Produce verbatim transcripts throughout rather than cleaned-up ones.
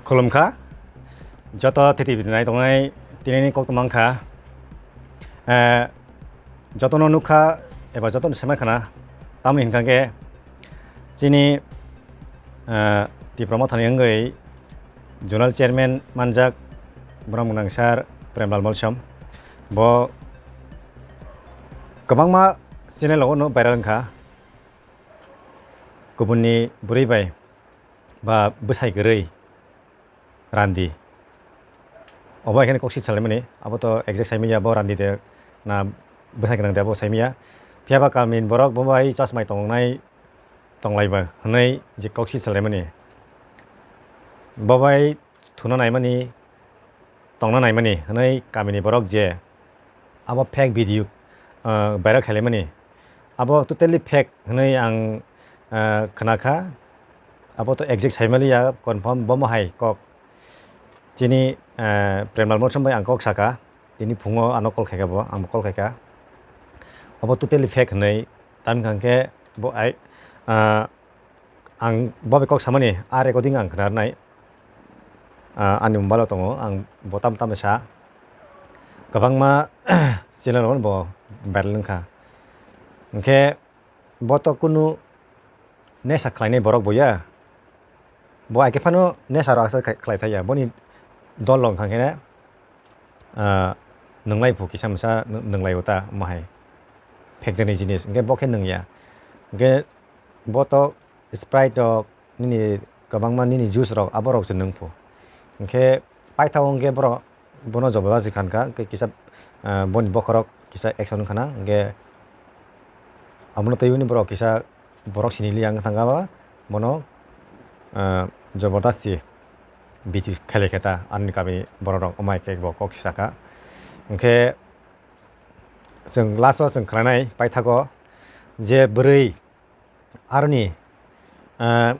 Khulumkha, joto thiti nai tongnai tinini kok tongmang kha. Eh, jotono nukha eba jotono saiman khana, tamni hinkha khe chini, eh, Tipra Mothani wngwi Zonal Chairman manjak borok mwnang sir Premlal Molsom. Bo kwbangma channel rogo no viral wngkha. Kubunni bwrwi bai ba bwsai kwrwi randi. Obo haikhe kok swi salaimani, abo to exact saimanya, bo randi de na bwsai gwnang de abo saimanya. Phiya ba kamini borok bo bai chasmai tongnai, tonglai ba hwnwi je kok swi salaimani. Bo bai thuna naimani, tongna naimani hwnwi kamini borok je abo fake video, ah, viral khailaimani, abo totally fake hwnwi ang, ah, khna kha. Abo to exact saimaliya, confirm bomo hai kok. Chini, ah, Premlal Molsom bai ang kok saka, tini phungo ano call khaika bo, ang bo call khaika. Abo totally fake hwnwi, tamni hwnkhe bo ai, ah, ang bo bai kok samani, a recording ang khnarnai, ah, ani mobile o tongo, ang bo tam tam sa. Kwbangma channel rok bo viral wngkha. Hwnkhe bo to kunu nesa khlainai borok bo ya. Bo aike phano nesa rok asa khai-, khlai thaya. Boni dol rok hwnkha khe, ah, nwnglai phu kisa misa nw-, nwnglai o ta omo hai. Fake ni jinis. Hwnkhe bo khe nwngya. Hwnkhe bo to Sprite rok, nini kwbangma nini juice rok, abo rok se nwng phu. Hwnkhe paithago hwnkhe borok bono jobodasti khan kha, hwnkhe kisa, ah, boni bokhorok kisa action wngkha na, hwnkhe abono twiwi borok kisa borok sini liya wngkha thangkha ba, bono, ah, jobodasti video khailai khe ta, ani kami borok rok omo hai khe bo kok saka. Hwnkhe chwng last o chwng khwlainai paithago je bwrwi Aroni, ah,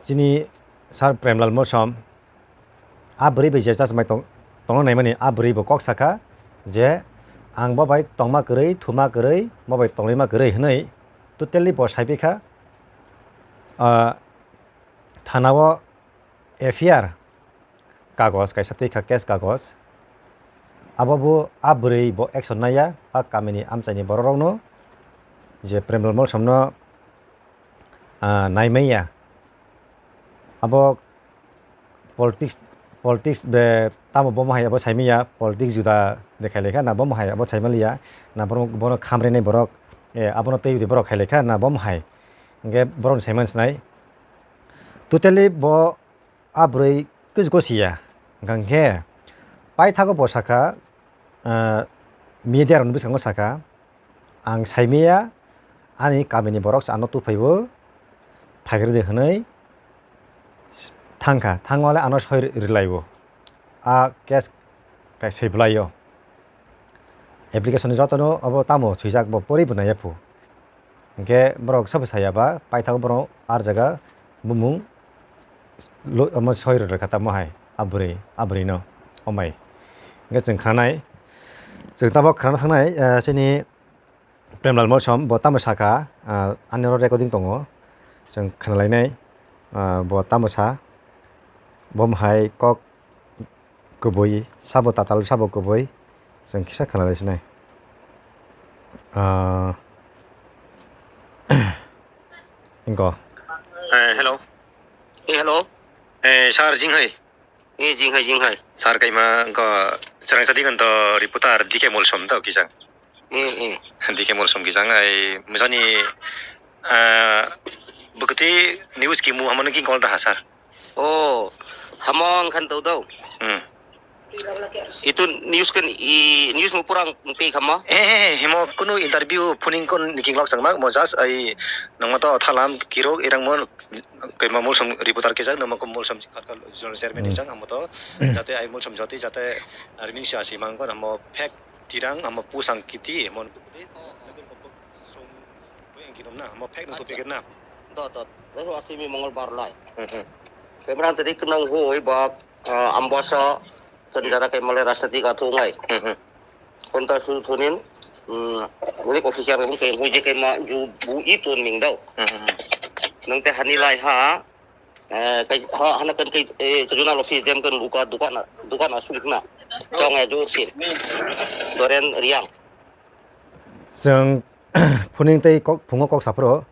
chini Sir Premlal Molsom, a bwrwi bai je chasmai tong-, tongna naimani, a bwrwi bo kok sakha je, "Ang bo bai tongma kwrwi, thuma kwrwi, bo bai tonglaima kwrwi," hwnwi totally bo sai pikha, ah, thana o F I R kagoj kaisa twi kha, case kagoj. Abo bo, a bwrwi bo action naiya, a kamini amchaini borok rokno je Premlal Molsomno, ah, naimaiya. Abo politics, politics be tamo bomo hai abo saimaiya, politics juda dekhai laikha na bomo hai abo saimaliya, na bono, bono khamrenai borok, eh, abono tei borok khai laikha na bomo hai. Hwnkhe borokni saiman sinai. Totally bo a bwrwi kuchugo siya. Hwnkha khe paithago bo sakha, ah, media rokni bwskango sakha, "Ang saimaya, ani kamini borok se ano tuphaibo, phaigridi," hwnwi thangkha. Thangmale ano soi ri-, rilaibo. A case kai soi bwlaio. Application ni jotono obo tamo swijak bo porwi bo naiya phu. Hwnkhe borok sabo saya ba, paithago borok ar jaga bumung lo-, omo soi rw rwkha tamo hai, a bwrwi, a bwrwino, omai. Hwnkhe chwng khananai, chwng tabok khana thangnai, eh, chini Premlal Molsom bo tamo sakha, ah, ani oro recording tongo, chwng khanalainai, ah, bo tamo sa, bo hai kok kubui, sabo tatal, sabo kubui, chwng kisa khanalai sinai. Ah, ingo. Eh, hello. Eh, hello. Eh, sir, jinghai. Eh, jinghai, jinghai. Sir, kaima, ingo, chwrangsadi kanto reporter D K Molsom to, kisang. Eh, eh. D K Molsom kisang, ai, mujani, ah, bwkati news kimu hamano ki call daha, sir. Oh, hamon khan tau tau. Hmm. Itu news kan i, news mo purang pe khama. Eh, eh, eh, himo kunu interview phuning kon niking lok changma, mo just ai nangma to thalam kiro irang mo kaima Molsom reporter kisa nangma ko Molsom khat kal zonal chairman ni jang amo to jate ai Molsom jati jate armin si asi mang kon amo fake tirang amo pusang kiti mo. Yang kinom na, mo fake no to pikir na. Dot, dot. Lalu asimi Mongolbar lai. Hmm, hmm. Kemran tadi kenang hui bak, ah, Ambasa, sendara kemale rasa tiga thungai. Hmm, hmm. Konta su thunin, hmm, mulik official kemung kemung je kema ju bu i tun ming dau. Hmm, hmm, hmm. Nang te hani lai ha, Eh, kai, ha, hana kan kai, eh, ka zonal office dem kan luka dukan, dukan asung na. Chong ya jor sin. Doren Riang. Chwng phuning tei kok, phungo kok saphuru,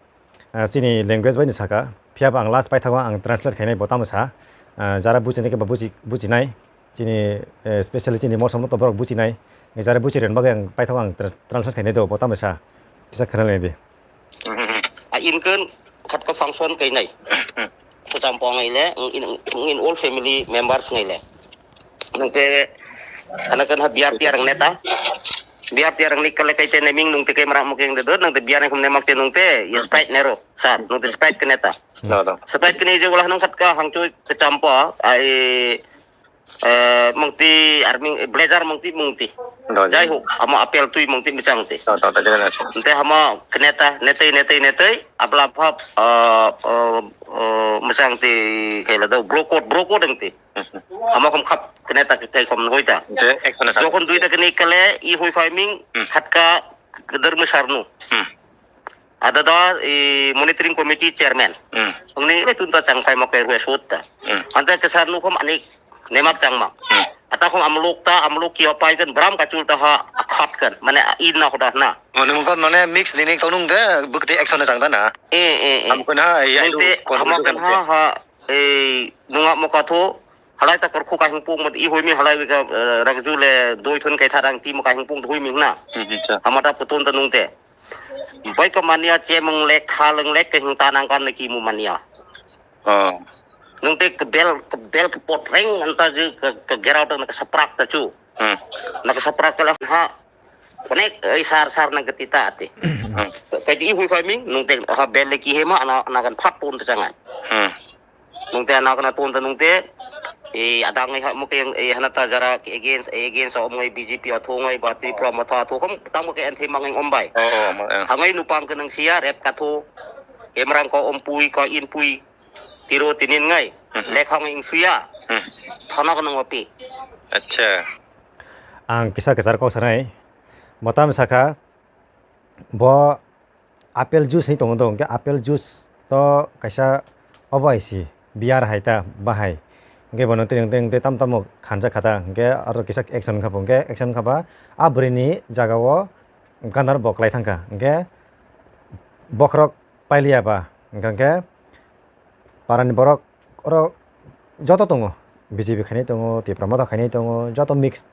ah, chini language bai ni saka. Phiya ba ang last paithago ang translate khainai bo tamo sa. Ah, jara buchini khe bo buchi, buchinai. Chini, eh, specially chini mosong no to borok buchinai. Jara buchi ren bagwi ang paithago ang tra-, translate khainai do bo tamo sa. Kisa khana lai di. A inken khat ka function kainai. Khucham po ngai le, in, in all family members ngai le. Nang te, ana kan ha biar tiar ang neta. Biar tiar ang ni kale kai te neming nung te kai mara mo keng de dot, nang te biar ni khum nemak te nung te, ya Sprite nero, sir, nung te Sprite ke neta. No, no. Sprite ke ne je wala nung khat ka hang chui khucham po, ai, eh, mungti army blazer mungti mungti. Do, jai ho, amo apel tui mungti michang te. Do, do, do, do, do. Nte hamo kneta, netei, netei, netei, abla phap, eh, eh, eh, michang te, kaila do, bro code, bro code ang te. Hamo khom khap kneta ke kai khom hoi ta. Je, ek khona sa. Jokhon duita kini kale, i hoi phai ming, Hmm. khatka, kedermi sarnu. Hmm. Ada da, i monitoring committee chairman. Hmm. Ang ni le tunta chang phai mok rue sut ta. Hmm. Anta ke sarnu khom ani nemak chang mak. Hmm. Ata khom amlok ta, amlok ki opai kan bram kachul ta ha akhat kan. Mane in na hoda na. Mane mungkon mane mix nini tonung ke bukti action na chang ta na. Eh, eh, eh. Am kun ha, ya, Nung te kon hamo kun kan kan ha, ha. ha, ei, nunga mo katho, halai ta korkhu kahing pung mat i hoi mi halai wika, eh, rakju le doi thon kai tharang ti mo kahing pung hoi mi na. Hmm, hmm, cha. Hama ta putun ta nung te. Bai ka mania che mung le kha leng le kahing ta nang kan ki mu mania. Oh. Nung te ke bel, ke bel ke pot reng anta je ke, ke gerau ta na ke saprak ta chu. Hmm. Na ke saprak ke la ha. Konek, ei, sar, sar nang kati ta ati. Hmm. Kai di hui kai ming, nung tek, ha, bel le ki he ma, ana, ana kan phat pun ta changai. Hmm. Nung te ana kana tun ta nung te, eh, adang ngai ha mo ke, eh, hana ta jara against, eh, against om ngai B J P athu ngai ba Tripura Motha athu khom tang mo ke anthi mang ngai om bai. Oh, oh, mo, eh. Hangai nupang ke nang sia rep kathu, emrang ko om pui, ko in pui, tiro tinin ngai, Hmm. Lekhang ing suya, Hmm. Thana ko nang opi. Acha. Ang kisa kwchar kok sanai, bo tamo sakha, bo apple juice hinwi tongo do, hwnkhe apple juice to kaisa obo hai se, beer hai ta, bahai. Hwnkhe bono tei, tei, tei tamo tamo khanjak kha ta, hwnkhe aro kisa action wngkha bo, hwnkhe action wngkha ba, a bwrwini jaga o gana bo kwlai thangkha, hwnkhe bokhorok pailiya ba, hwnkhe parani borok oro joto tongo, B J P khainai tongo, Tipra Motha khainai tongo, joto mix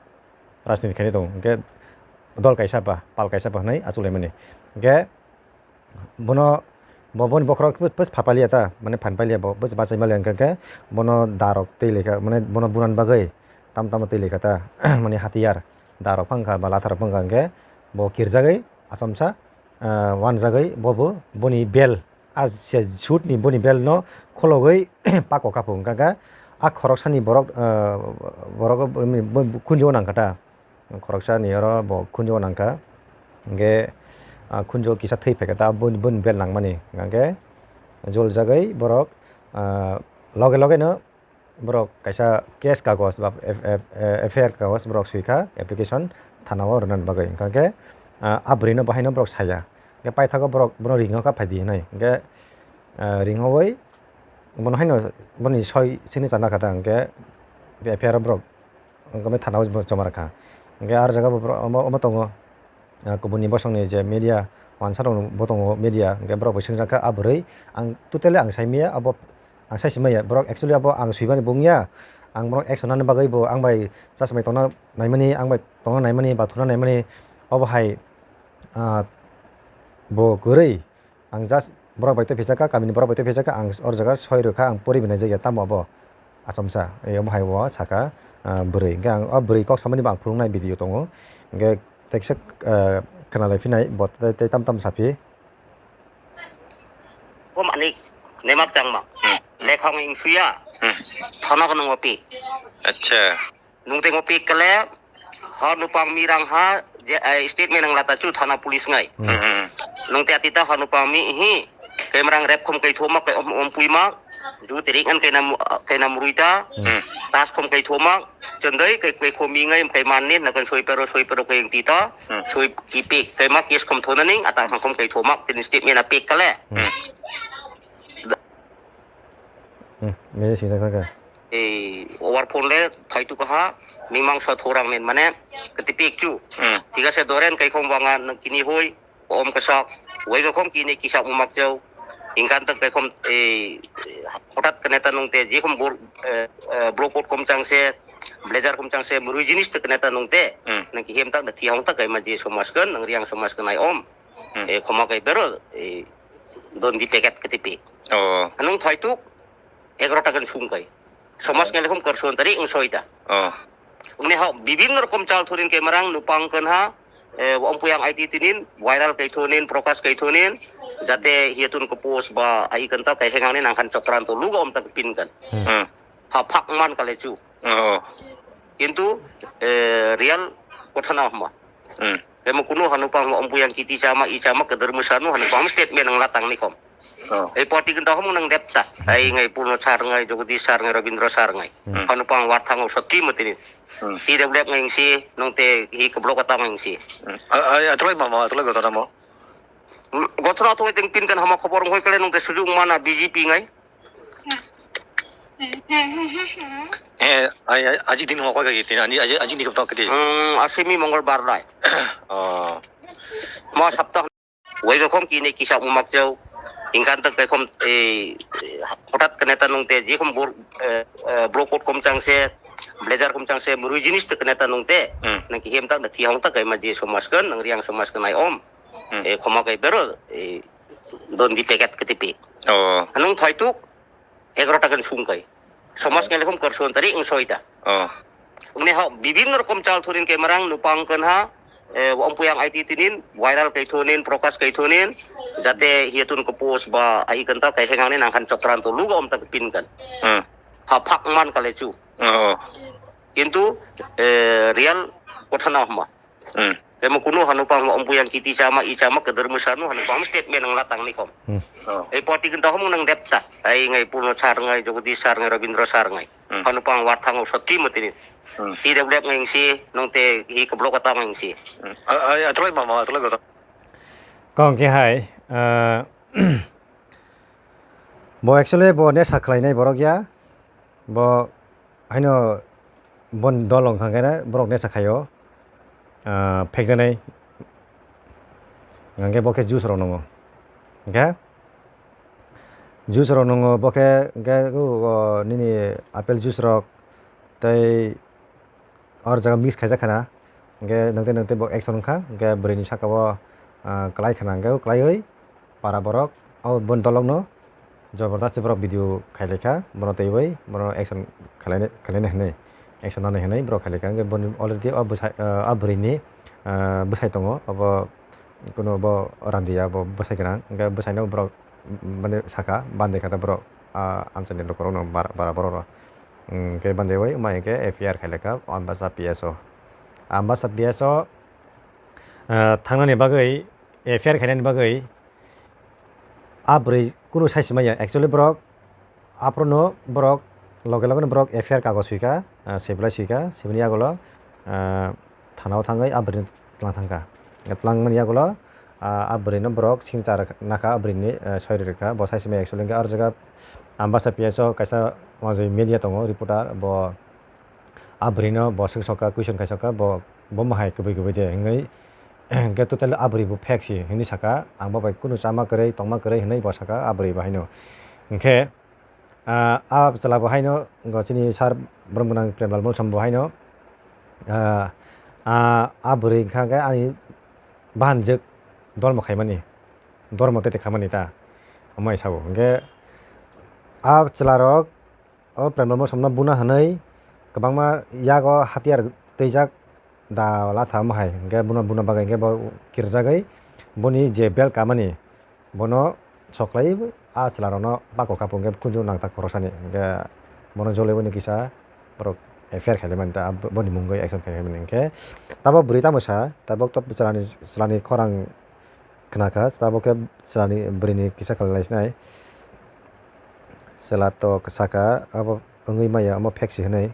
rajniti khainai tongo, hwnkhe dol kaisa ba, pal kaisa ba hwnwi achuk laimani. Hwnkhe bono, bo, boni bokhorok pus pha pailiya ta, mane phan pailiya bo, pus bachai maliya hwnkhe bono darok tei laikha, mane bono bunan bagwi tam tamo tei laikha ta, mane hatiyar darok phangkha ba latharok phangkha hwnkhe bo kirjagwi achomsa, ah, wanjagwi bobo boni bel. A se shoot ni boni bel no khologwi pako kapo hwnkha khe a khoroksani borok, ah, borok boni khunju o nangkha ta, khoroksani oro bo khunju o nangkha, hwnkhe, ah, khunju o kisa thwi phaikha ta boni, boni bel nangmani hwnkha khe joljagwi borok, ah, loge loge no. Borok kaisa case kagoj ba F-, F-, F I R kagoj borok swi kha, application thana o rwna bagwi. Hwnkha khe, ah, a bwrwi no bahai no borok saya. Hwnkhe paithago borok bono ring o kha phai di hwnwi. Hwnkhe, ah, ring o wi bono haino boni soi signature na kha ta, hwnkhe F I R o borok wngkha thana o joma rwkha. Hwnkhe aro jaga bo borok omo, omo tongo. Ah, kubuni bosongni je media, wansa rok bo tongo media, hwnkhe borok bai swngjak kha, "A bwrwi ang totally ang sai maya, abo ang sai si maya, borok actually abo ang swibani bo wngya, ang borok action nani bagwi bo ang bai chasmai tongna naimani, ang bai tongna naimani, ba thuna naimani, obo hai, ah, bo kwrwi." Ang just borok bai tei phijakha, kamini borok bai tei phijakha, ang or jaga soi rwkha, ang pori bini jakya, tamo abo achomsa, eh, omo hai o sakha, ah, bwrwi. Hwnkhe ang o bwrwi kok samani bo ang phunuknai video tongo. Hwnkhe teksa, ah, khwnalai phinai, bo tei, tei tam tam saphi. Bo mani nemak changma. Hmm. Lekhong ing suya. Hmm. Thana ko nung opi. Acha. Nung teng opi kale, ha nupang mirang ha, je, eh, statement ang lata chu thana police ngai. Hmm. Hmm. Nung te atita ha nupang mi hi, kemrang rep khom kai thoma, kai om, om pui ma, ju tirik an kai nam, kai nam ruita, Hmm. tas khom kai thoma, chendai kai, kai khomi ngai, kai manni, na kan soi pero, soi pero kai yang tita, Hmm. soi kipik, kai ma case khom thona ning, ata khom kai thoma, tin statement a pik kale. Hmm. Hmm, mene singsa saka. Ei, over phone le thaituk ha, mimang sa thorang nin, mane, kati pik chu. Hmm. Tiga se doren kai khong banga, nang kini hoi, om kasak, wai ga khom kini kisak umak chau. Ingkan tak kai khom, ei, hotat kene ta nung te, je khom bor, eh, eh, bro coat khom chang se, blazer khom chang se, murui jinis tak kene ta nung te. Hmm. Nang ki hem tak da thi hong tak kai ma je somas kan, nang riang somas kan ai om. Hmm. Eh, khoma kai bero, eh, don di packet kati pik. Oh. Anung thaituk, egaroh ta kan sum kai. Somas ngai lekhum kor son tari ung soita. Oh. Ungni ha bibinno rokom chal thurin ke marang nupang kan ha, eh, ompuyang I T tinin, viral kai thunin, prokas kai thunin, jate hiatun ko post ba ai kan ta kai hengang ni nangkhan chokran to luga om tak pin kan. Hmm. Hmm. Ha phak man kale chu. Oh. Kintu, eh, real kotha na hma. Hmm. Kemo kunu hanu pang mo ompuyang kiti chama, i chama, kedar musanu hanu pang statement ang latang ni kom. Oh. Ei party kinta homo nang depta. Ai ngai Purno sar ngai, Jagadish sar ngai, Rabindra sar ngai. Hmm. Hanu pang war thango sotki motini. Hmm. Ti dep dep ngai si, nong te hi keblok atang ngai si. Hmm. A, a, atulai mama, atulai gotana mo. Hmm, gotana atulai teng pin kan hama khobor ngoi kale nong te sujuk mana B J P ngai. Eh, ai, ai, aji din ho koi ka tin, ani aji, aji ni kap tak di. Hmm, asimi Mongolbar lai. Oh. Mo sapta. Wai ga khom kini kisa umak jau. Ingkan tak kai khom, eh, hotat kene ta nung te, je khom bor, eh, eh, bro coat khom chang se, blazer khom chang se, murui jinis tak kene ta nung te. Hmm. Nang ki hem tak da thi hong tak kai ma je somas kan, nang riang somas kan ai om. Hmm. Eh, khoma kai bero, eh, don di packet kati pik. Oh. Anung thaituk, egaroh ta kan sum kai. Somas ngai lekhum kor son tari ung soita. Oh. Ungni ha bibinno rokom chal thurin ke marang nupang kan ha, eh, ompuyang I T tinin, viral kai thunin, prokas kai thunin, jate hiatun ko post ba ai kan ta kai hengang ni nangkhan chokran to luga om tak pin kan. Hmm. Ha phak man kale chu. Oh. Kintu, eh, real kotha na hma. Hmm. Kemo kunu hanu pang mo ompuyang kiti chama, i chama, kedar musanu hanu pang statement ang latang ni kom. Hmm. Oh. Ei party kinta homo nang depta. Ai ngai Purno sar ngai, Jagadish sar ngai, Rabindra sar ngai. Hmm. Hanu pang war thango sotki motini. Hmm. Ti dep dep ngai si, nong te hi keblok atang ngai si. Hmm. A, a, atulai mama, atulai gotana. Kong ke hai, eh, bo actually bo nesa khlainai borok ya. Bo haino bon dol wngkha khe borok nesa khaio, ah, phekjaknai. Hwnkhe bo khe juice rok nwngo. Hwnkhe juice rok nwngo bo khe, hwnkhe o nini apple juice rok tei or jaga mix khaijak khana, hwnkhe nwng tei nwng tei bo action wngkha, hwnkhe bwrwini saka o, ah, kwlai khana, hwnkhe o kwlaiwi para borok o boni dolokno jobordasti borok video khailaikha, bono twiwi bono action khailaina, khailaina hinwi, action nanai hinwi borok khailaikha, hwnkhe boni already o bwsai, ah, o bwrwini, ah, bwsai tongo, obo kunu bo randiya, bo bwsai gwnang, hwnkhe bwsaino borok, mane saka bandai kha borok, ah, amchaini lukurokno bara, bara borok rok. Hwnkhe bandaiwi wngma hinkhe F I R khailaikha Ambasa P S o. Ambasa P S o, ah, thangnani bagwi, F I R khainani bagwi, ah, bwrwi kunu sai se manya. Actually borok, aphuru no borok loge loge no borok F I R kagoz swikha, ah, sebulai swikha, sebuni yagulo, ah, thana o thangwi ah bwrwi no tlang thangkha. Tlang mani yagulo, ah, ah bwrwi no borok signature nakha, ah bwrwi ni, ah, soi rwkha, bo sai se manya actually hwnkhe aro jaga Ambasa P S o kaisa media tongo, reporter, bo ah bwrwi no bo swk sokha, question khai sokha, bo, bo mahai kwbwi kwbwi de hwnwi, hwnkhe totally ah bwrwi bo fake si hwnwi saka, ang bo bai kunu chama kwrwi, tongma kwrwi hwnwi bo saka ah bwrwi bo haino. Hwnkhe, ah, ah chwla bo haino, go chini sir Bromgwnang Premlal Molsom bo haino, ah, ah, ah bwrwi wngkha hwnkhe ani bahanjwk dolmo khaimani, dormo tete khamani ta, omo hai sao. Hwnkhe ah chwla rok, o Premlal Molsomno buna hwnwi kwbangma yago hatiyar twijak da latha omo hai, hwnkhe bono buna bagwi hwnkhe bo kirjagwi boni je bel kamani bono soklaiwi a chwlarokno bako kapo hwnkhe kunju nangta khoroksani hwnkhe bono joliboni kisa borok F I R khailaimani ta, boni mungwi action khailaimani hwnkhe tabok bwrwi tamo sa tabok to chwlani, chwlani khorang khna kha, tabok khe chwlani bwrwini kisa khlai lai sinai. Chwla to saka, abo wngwi maya, omo fake si hwnwi.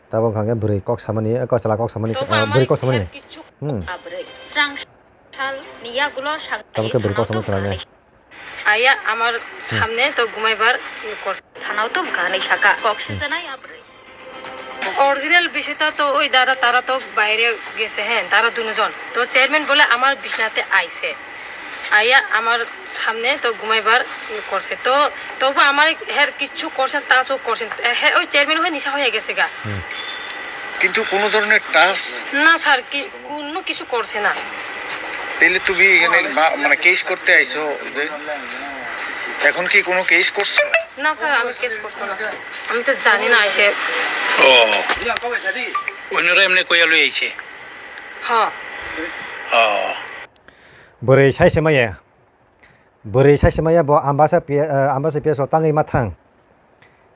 Tabok hwnkha khe bwrwi kok samani, eh, chwla kok samani, eh, bwrwi kok samani. Hmm. Tabok khe bwrwi kok samani khlai nai. আয়া আমার সামনে তো ঘুমাইবার ইয়ে করছে। থানাও তো গানে শাখা। কক্সে জানাই আপনি। অরিজিনাল বিষয়টা তো ওই দাদা, তারা তো বাইরে গেছে, হ্যাঁ, তারা দুজন। তো চেয়ারম্যান বলে আমার বিছনাতে আইছে, আয়া আমার সামনে তো ঘুমাইবার ইয়ে করছে। তো তবু আমার হের কিচ্ছু করছেন, তাসও করছেন। এ, হে, ওই চেয়ারম্যান হয়ে নিশা হয়ে গেছে গা। কিন্তু কোনো ধরনের টাচ? না স্যার, কি কোনো কিছু করছে না। তাহলে তুমি এখানে মা-, মানে কেস করতে আইছো যে, এখন কি কোনো কেস করছো? না স্যার, আমি কেস করতো না, আমি তো জানি না এসে। ও, অন্যরা এমনি কইয়া লই আইছে। হ্যাঁ। ও। Bwrwi sai se maya. Bwrwi sai se maya bo ambasa pi-, eh, ambasa P S o tangwi ma thang.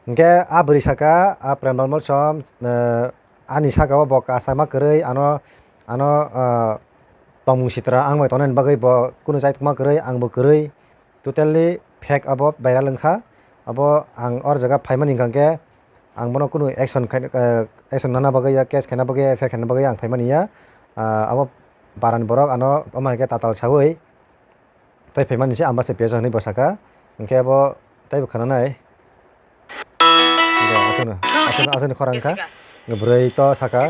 Hingke a bwrwi saka, a Premal Molsom, eh, ani saka o bo kasama kwrwi, ano, ano, eh, tongmung sitra ang bai tongnani bagwi bo kunu chaitokma kwrwi, ang bo kwrwi. Totally fake abo viral wngkha. Abo ang or jaga phaimani hingka khe ang bono kunu action khai, eh, action nana bagwi ya, case khaina bagwi ya, F I R khaina bagwi ang phaimani ya. Ah, abo parani borok ano omo hai khe tatal saui tei phaimani se ambasa P S o hinui bo saka. Hingke abo teibo khwnanai. Bo aswkno, aswkno, aswkno khorang kha. Bwrwi to saka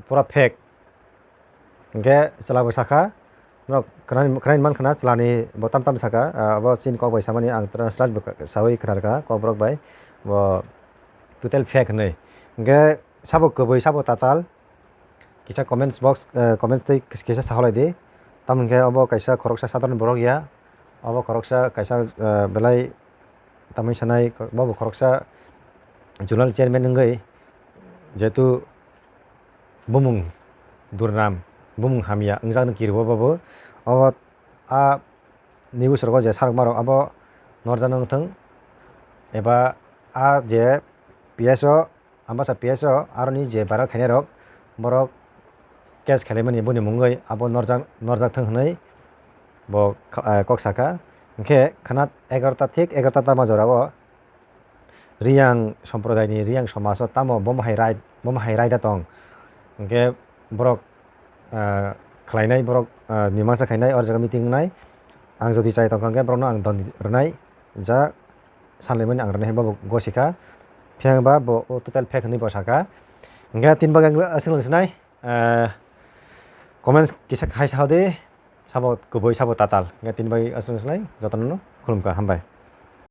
pura fake. Hingke chwla bo sakha, norok khwnani, khwnani mankha na chwlani bo tam tam sakha, ah, abo chini kok bai samani ang translate bo saui khna rwkha kokborok bai, bo total fake hinui. Hingke sabo kwbwi sabo tatal, kisa comments box, eh, comments tei kisa saholai di. Tamo hingke obo kaisa khoroksa sadharon borok ya, obo khoroksa kaisa, eh, belai tamui sanai, bo bo khoroksa zonal chairman wngwi, jehetu bumung durnam, bumung hamya wngjakno kiriwo bobo. Obo a news rogo je sarokmarok abo norjakno wngthung, eba a je P S o, ambasa P S o aroni je viral khainairok, borok case khailaimani boni mungwi abo norjak, norjakthung hwnwi bo kha-, kok sakha. Hingkhe khwnat egarota thik egarota tama jorao Riyang somprodaini, Riyang somajo tamo bomo hai rai, bomo hai raida tong. Hingke borok, ah, khlainai borok, ah, mimangsa khainai, or jaga meeting wngnai. Ang jodi chai tongkha hingke borokno ang don rwnai, ja sanlaimani ang rwnai hai bo gosikha. Phiya ba bo o total fake hinui bo sakha. Hingke tin bagwi ang aswk nung sinai, ah, comments kisa hai sa di, sabo kubui sabo tatal. Hingke tin bagwi aswk nung sinai, jotono khulumkha, hambai.